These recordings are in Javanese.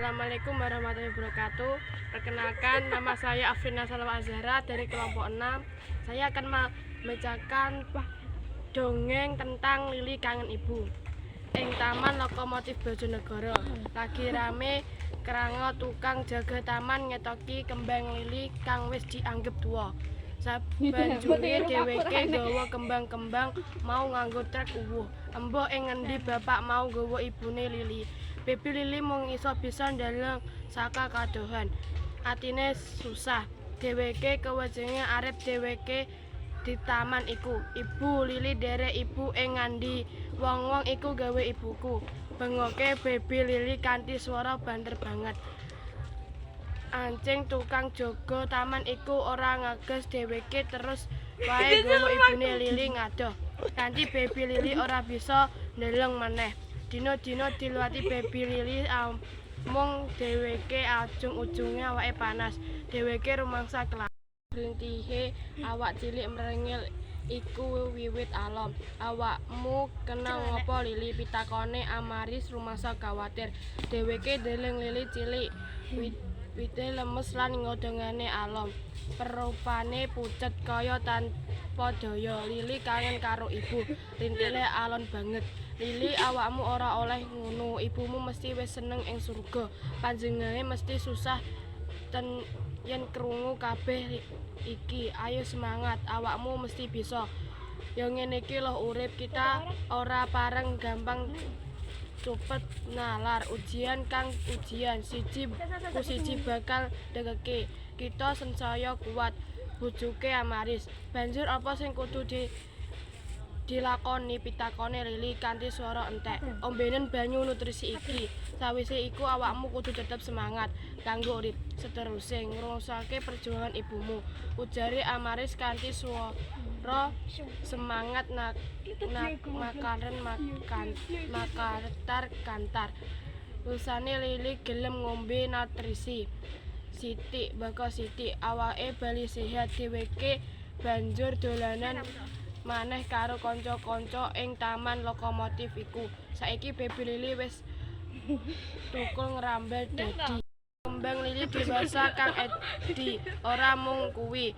Assalamualaikum warahmatullahi wabarakatuh. Perkenalkan, nama saya Afrina Salwa Azhara dari kelompok 6. Saya akan membacakan dongeng tentang Lili Kangen Ibu. Ing Taman Lokomotif Bojonegoro, lagi rame krana tukang jaga taman ngetoki kembang lili kang wis dianggep tuwa. Sabanjure dheweke nggawa kembang-kembang mau nganggo truk uwuh. Embuh ing ngendi bapak mau nggawa ibune Lili. Baby Lili mung iso bisa ndeleng saka kadohan. Atine susah. Dheweke kewejenge arep dheweke di taman iku. "Ibu Lili, nderek ibu ing ngandi? Wong-wong iku gawe ibuku," bengoke Baby Lili kanthi swara banter banget. Anceng tukang jaga taman iku ora ngeges, dheweke terus wae nggawa ibune Lili ngadoh. Kanthi Baby Lili ora bisa ndeleng meneh. Dina-dina diliwati Baby Lili amung dheweke, ujung-ujunge awake panas. Dheweke rumangsa kelalen. Rintihe awak cilik mrengil iku wiwit alom. "Awakmu kena ngapa, Lili?" pitakone Amaris rumangsa kawatir. Dheweke ndeleng Lili cilik wite lemes lan godhongane alom. Perupane pucet kaya tanpa daya. "Lili kangen karo ibu," rintile alon banget. "Lili, awakmu ora oleh ngono. Ibumu mesti wis seneng ing surga. Panjenengane mesti susah ten yen krungu kabeh iki. Ayo semangat, awakmu mesti bisa. Ya ngene iki lho urip, kita ora pareng gampang cepet nalar. Ujian kang ujian, siji ku siji bakal ndekeki. Kita sansaya kuat," bujuke Amaris. "Banjur apa sing kudu dilakoni?" pitakone Lili kanthi swara entek. "Ombenen banyu nutrisi iki. Sawise iku awakmu kudu tetep semangat kanggo urip seteruse, ngrusake perjuangan ibumu," ujare Amaris kanthi swara semangat nak makaren makan makantar kantar. Lusane Lili gelem ngombe nutrisi. Sithik baka sithik awake bali sehat. Dheweke banjur dolanan maneh karo kanca-kanca ing taman lokomotif iku. Saiki Baby Lili wis thukul ngrambel dadi kembang lili dewasa kang edi. Ora mung kuwi.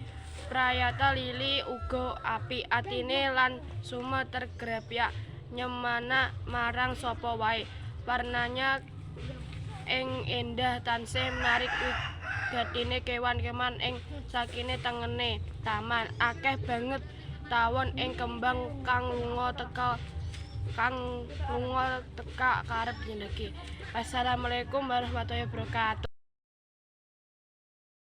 Prayata Lili uga apik atine lan sumeter grapyak nyemana marang sapa wae. Warnanya ing endah tansih menarik wigatine kewan-kewan ing sakine tengene taman. Akeh banget tawon ing kembang kang lunga teka karep nyendheki. Wassalamualaikum warahmatullahi wabarakatuh.